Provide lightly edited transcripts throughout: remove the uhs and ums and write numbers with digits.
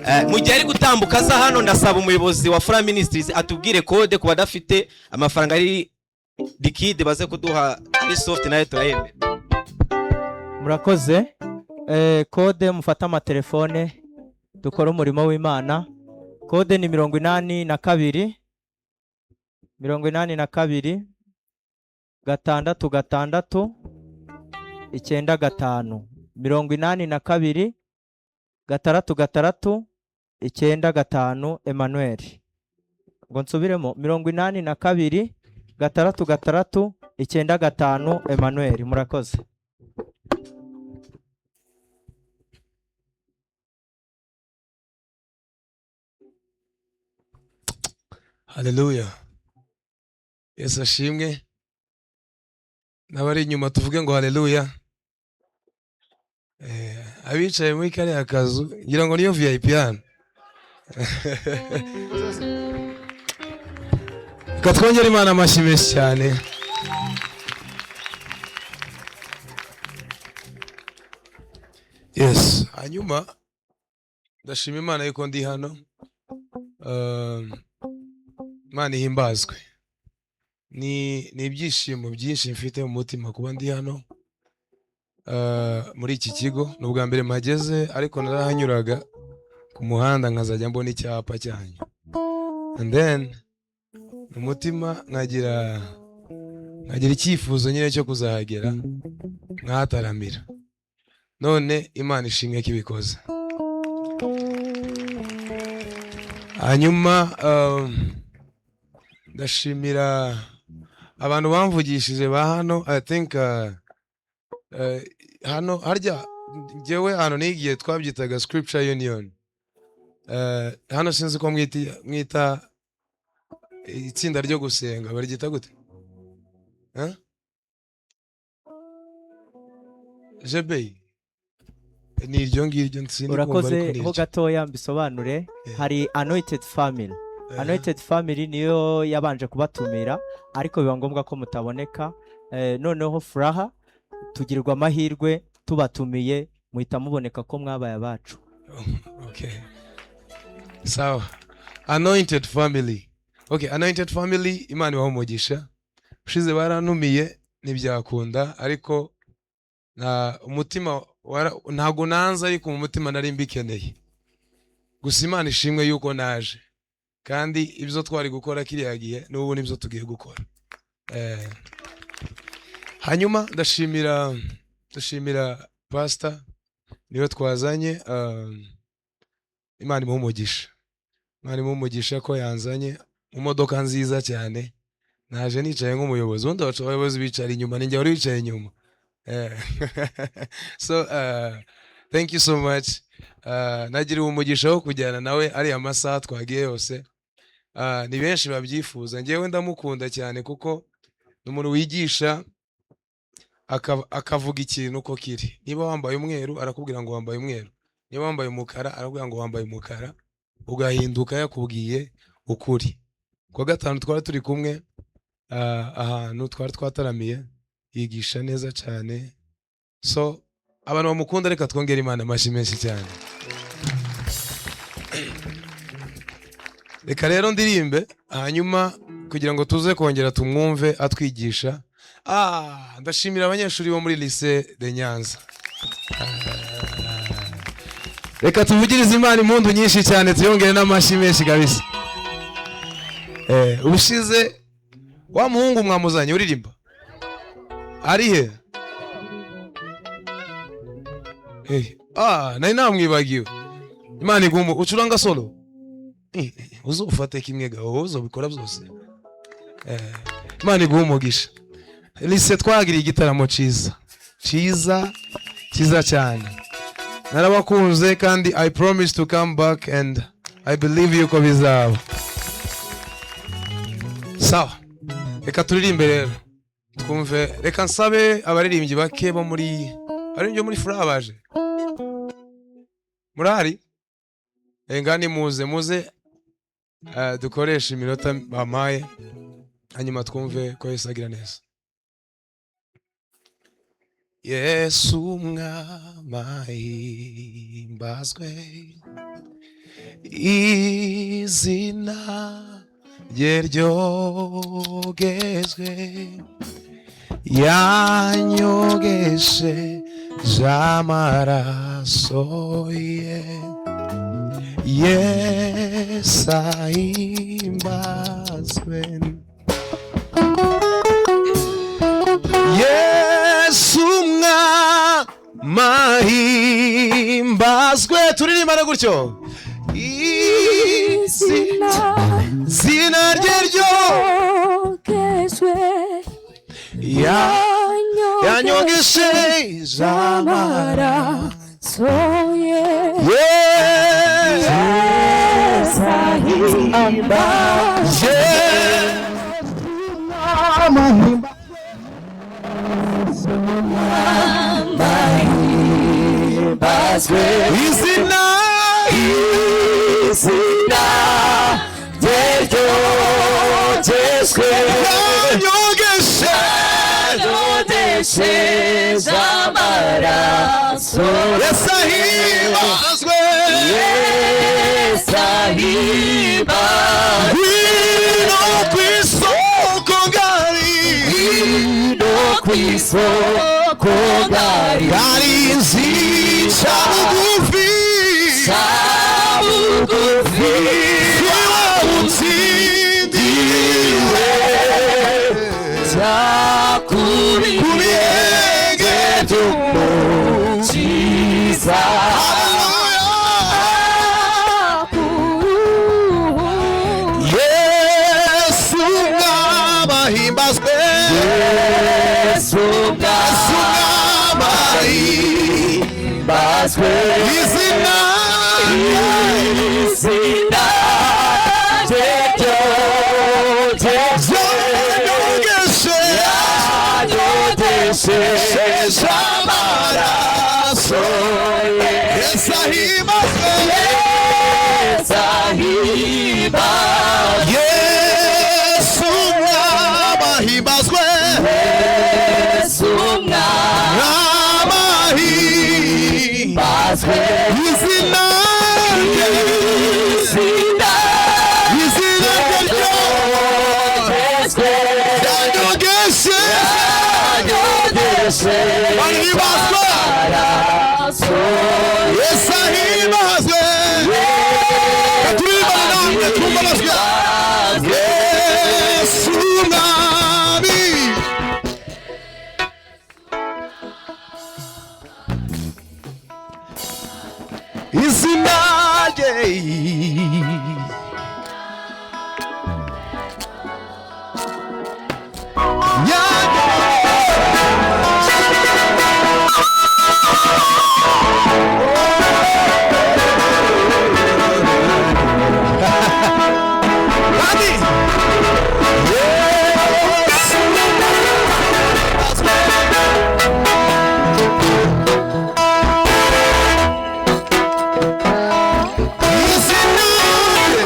Mu gihe ari gutambuka aza hano, ndasaba umuyobozi wa Furaha Ministries atubwire code ku badafite amafaranga ari liquide, baze kuduha ari soft, nayo turayemera. Murakoze. Code, mufate amatelefone dukore umurimo w'Imana. Code ni 82, 82, 6, 6, 9, 5, 82, 6, 6, 9, 5. Emmanuel. Ngo nsubiremo: 82, 6, 6, 9, 5, Emmanuel. Murakoze. Haleluya! Yesu ashimwe. N'abari inyuma tuvuge ngo haleluya. Abicaye muri kariya kazu, ngira ngo niyo VIP hano. Reka twongere Imana amashyi menshi cyane. Yes, hanyuma ndashima Imana yuko ndi hano. Imana ihimbazwe. Ni ibyishimo byinshi mfite mu mutima kuba ndi hano muri iki kigo. Ni ubwa mbere mpageze, ariko narahanyuraga ku muhanda nkazajya mbona icyapa cyanyu, and then mu mutima nkagira icyifuzo nyine cyo kuzahagera nkahataramira. None Imana ishimwe ko ibikoze. Hanyuma ndashimira abantu bamvugishije ba hano. I think hano harya njyewe ahantu nigiye twabyitaga Scripture Union. Hano sinzi ko mwita itsinda ryo gusenga, baryita gute? Huh? Jebei ni iryo ngiryo, sindi kumva. Urakoze. Ariko ni Ho iryo. gatoya mbisobanure. Hari Anointed Family. Anointed Family niyo yabanje kubatumira, ariko biba ngombwa ko mutaboneka. Noneho Furaha tugirwa amahirwe tubatumiye muhita muboneka ko mwabaye abacu. Okay. Sawa. Anointed Family. Okay, Anointed Family, Imana ibahe umugisha. Ushize barantumiye ntibyakunda, ariko na umutima ntago nanze, ariko mu mutima nari mbikeneye. Gusa Imana ishimwe yuko naje. Kandi ibyo twari gukora kiriya gihe n'ubu nibyo tugiye gukora. Hanyuma ndashimira pastor niwe twazanye, Imana imuhe umugisha. Imana imuhe umugisha ko yanzanye mu modoka nziza cyane. Naje nicaye nk'umuyobozi. Ubundi abayobozi bicara inyuma, ninjye wari wicaye inyuma. So thank you so much. Nagiriwe umugisha wo kujyana nawe ariya masaha twagiye yose. Ni benshi babyifuza. Njyewe ndamukunda cyane kuko ni umuntu wigisha akavuga ikintu uko kiri. Niba wambaye umweru arakubwira ngo wambaye umweru, niba wambaye umukara arakubwira ngo wambaye umukara, ugahinduka yakubwiye ukuri. Kuwa gatanu twari turi kumwe ahantu twari twataramiye, yigisha neza cyane. So abantu bamukunda, reka twongere Imana amashyi menshi cyane. Reka rero ndirimbe, hanyuma kugira ngo tuze kongera tumwumve atwigisha. Ndashimira abanyeshuri bo muri Lycée de Nyanza. Reka tuvugirize Imana impundu nyinshi cyane, tuyongere n'amashyi menshi kabisa. Ubushize wa muhungu mwamuzanye uririmba ari he? Nari namwibagiwe. Imana igumu ucuranga solo. Uzufate kimwe gaho, uzobikora byose. Imana iguhe umugisha. Lycée twagiriye igitaramo ciza ciza ciza cyane, narabakunze, kandi I promise to come back and I believe yuko bizaba sawa. Reka turirimbe rero twumve. Reka nsabe abaririmbyi bake bo muri, abaririmbyi bo muri Furaha baje, murahari? Ngani muze, muze dukoreshe iminota bampaye, hanyuma twumve ko Yesu agira neza. Yesu umwami ahimbazwe. Izina rye ryogezwe, yanyogeshe amaraso ye. Yesu ahimbazwe, Yesu umwami ahimbazwe. Turirimbane gutyo. Izina zina rye ryogezwe, yanyogeshe amaraso ye. Yesu Yesu ahimbazwe. Izina Izina rye ryogezwe, yanyogeshe yanyogesheje amaraso. Yesu ahimbazwe. Yesu ahimbazwe. Ngwino ku isoko ngari, Ngwino ku isoko ngari, ngari nzica bugufi, ca bugufi, niba utsindiwe ku ku birenge by'Umukiza. Haleluya. Yesu umwami ahimbazwe. Yesu Yesu umwami umwami ahimbazwe. Izina Izina rye ryogezwe, ryanyogeshe yanyogesheje amaraso ye. Yesu ahimbazwe. Yesu ahimbazwe. Yesu umwami ahimbazwe. Yesu umwami Mwami ahimbazwe. Izina rye Izina izina rye ryogezwe, ryanyogeshe yanyogesheje ahimbazwe. amaraso. Yesu ahimbazwe. Turimbane namwe twumve amajwi. Yesu umwami. Izina rye Kandi Yesu. Izina rye.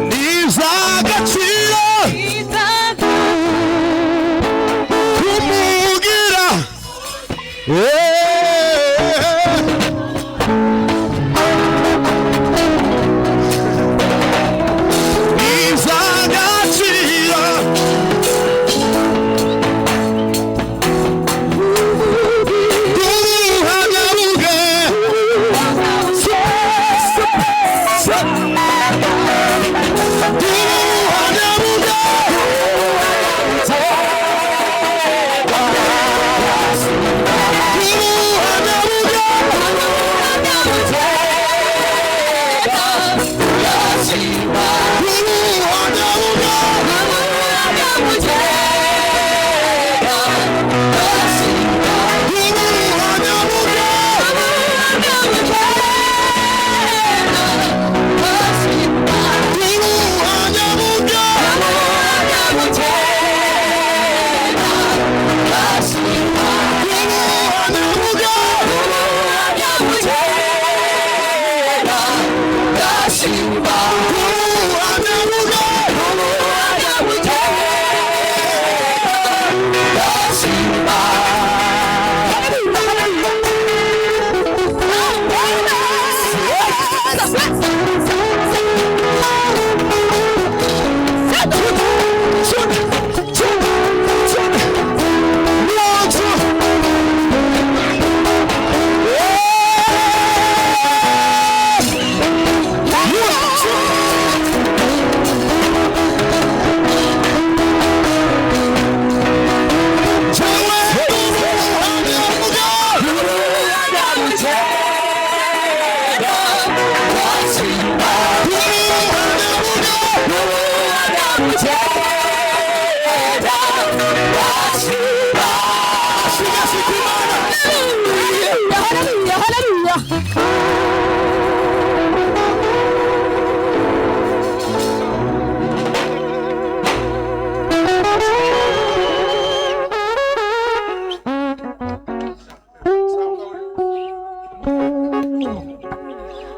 Ni iby'agaciro kumugira. Ni iby'agaciro ubuhamya bwe. Ubuhamya bwe. Ubuhamya bwe. Ubuhamya bwe. Ubuhamya bwe. Ubuhamya bwe. Ubuhamya bwe. Ubuhamya bwe.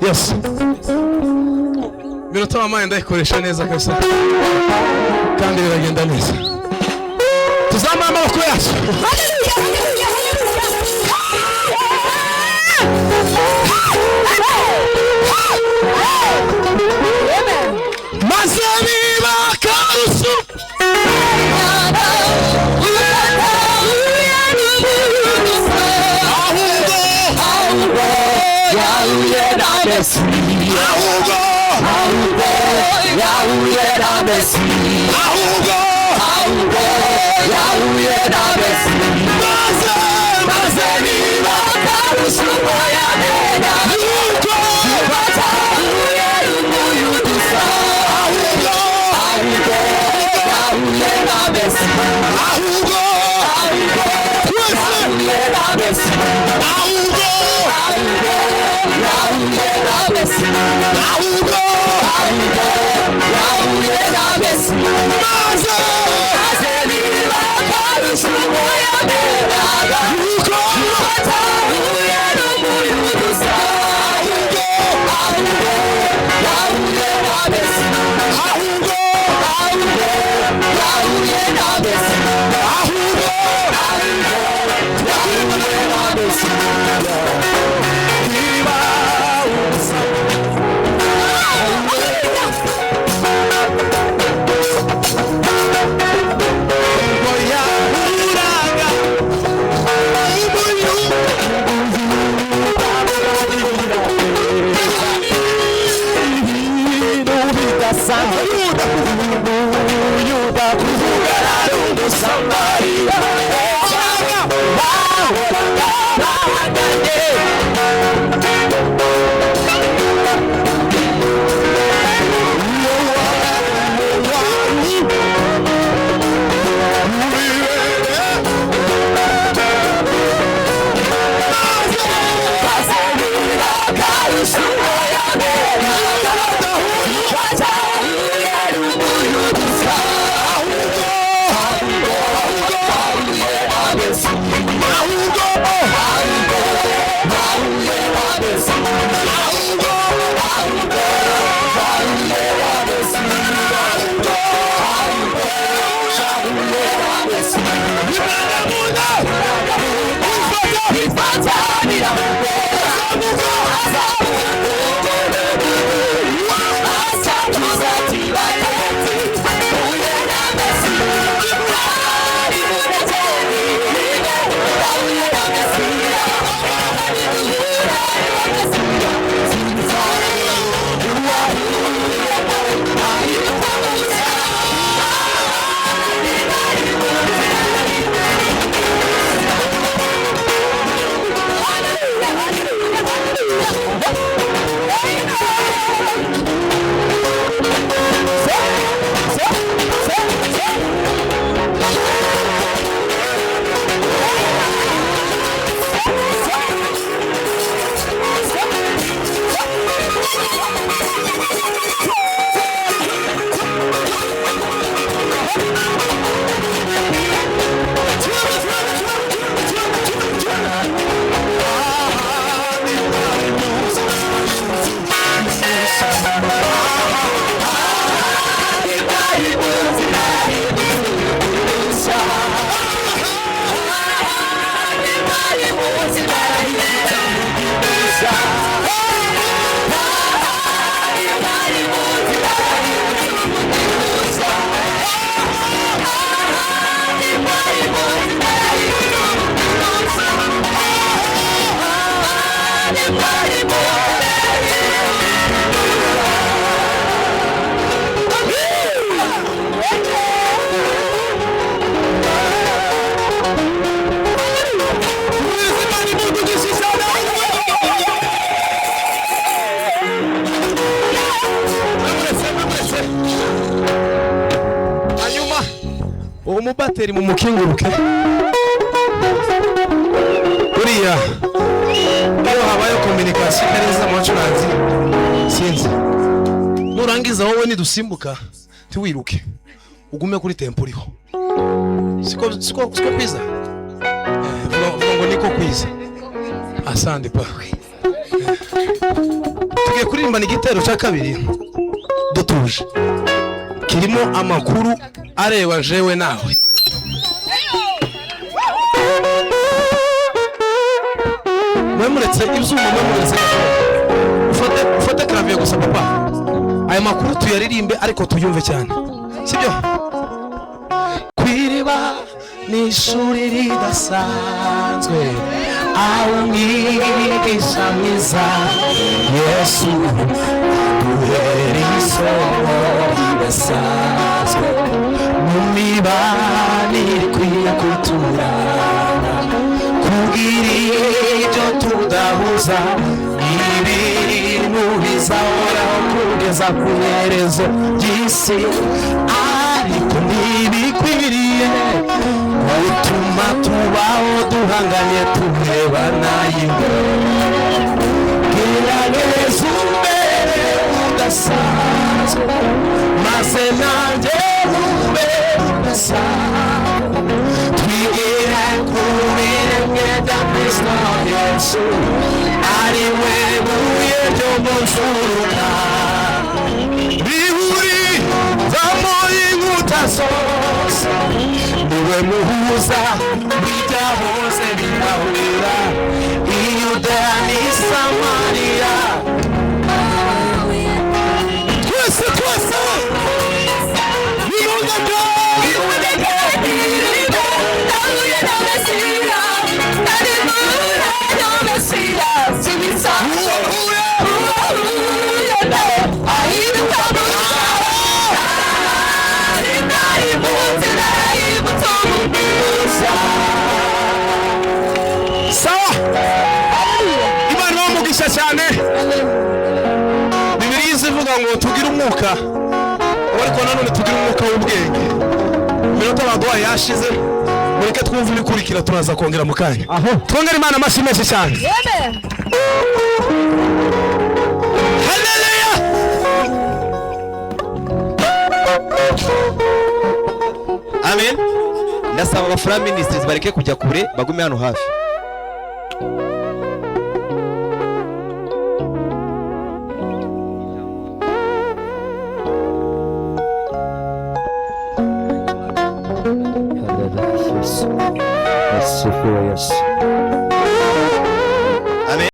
Yes. Minota wampaye ndayikoresha neza kabisa kandi biragenda neza. Tuzamure amaboko yacu. Maze biba akarusu. Ahubwo, ahubwo, ahubwo, maze, maze biba akarusu. Yuko, ahubwo, ahubwo, twese, ahubwo, ahubwo, maze, yuko, ahubwo, ahubwo, Umubateri mu mukinguruke. Buriya iyo habayeho communication itari nziza mu bacuranzi, sinzi. Nurangiza wowe nidusimbuka ntiwiruke, ugume kuri tempo uriho. Siko siko siko kwiza. Vuga ngo niko kwiza. Asante pa. Tugiye kuririmbana igitero cya kabiri dutuje, kirimo amakuru areba jewe nawe. Mwe muretse ibyuma, mwe muretse ufate clavier gusa papa. Aya makuru tuyaririmbe ariko tuyumve cyane, sibyo? Kwiriba ni ishuri ridasanzwe, aho umwigisha mwiza Yesu aduhera isomo ridasanzwe mu mibanire ikwiye kuturanga, kugira ibyo tudahuza, ibintu bizahoraho kugeza ku iherezo ry'isi, ariko ntibikwiriye gutuma tubaho duhanganye turebana imbere. Gerageza umbere udasanzwe, maze nanjye ube udasanzwe, twigire ku biremwe bya Kristo Yesu, ari we buye ryo mu mfuruka rihurizamo inkuta zose, niwe muhuza w'ibyahoze bigahura i Yudeya n'i Samariya. Twese twese birungaga. Sawa, Imana ibahe umugisha cyane. Bibiliya izivuga ngo tugire umwuka, ariko nanone tugire umwuka w'ubwenge. Iminota baduhaye yashize, mureke twumve ibikurikira, turaza kongera mu kanya. Aho. Twongere Imana amashyi menshi cyane. Haleluya. Amen. Ndasaba abafura Ministries bareke kujya kure, bagume hano hafi. Yesu. Asifiwe Yesu.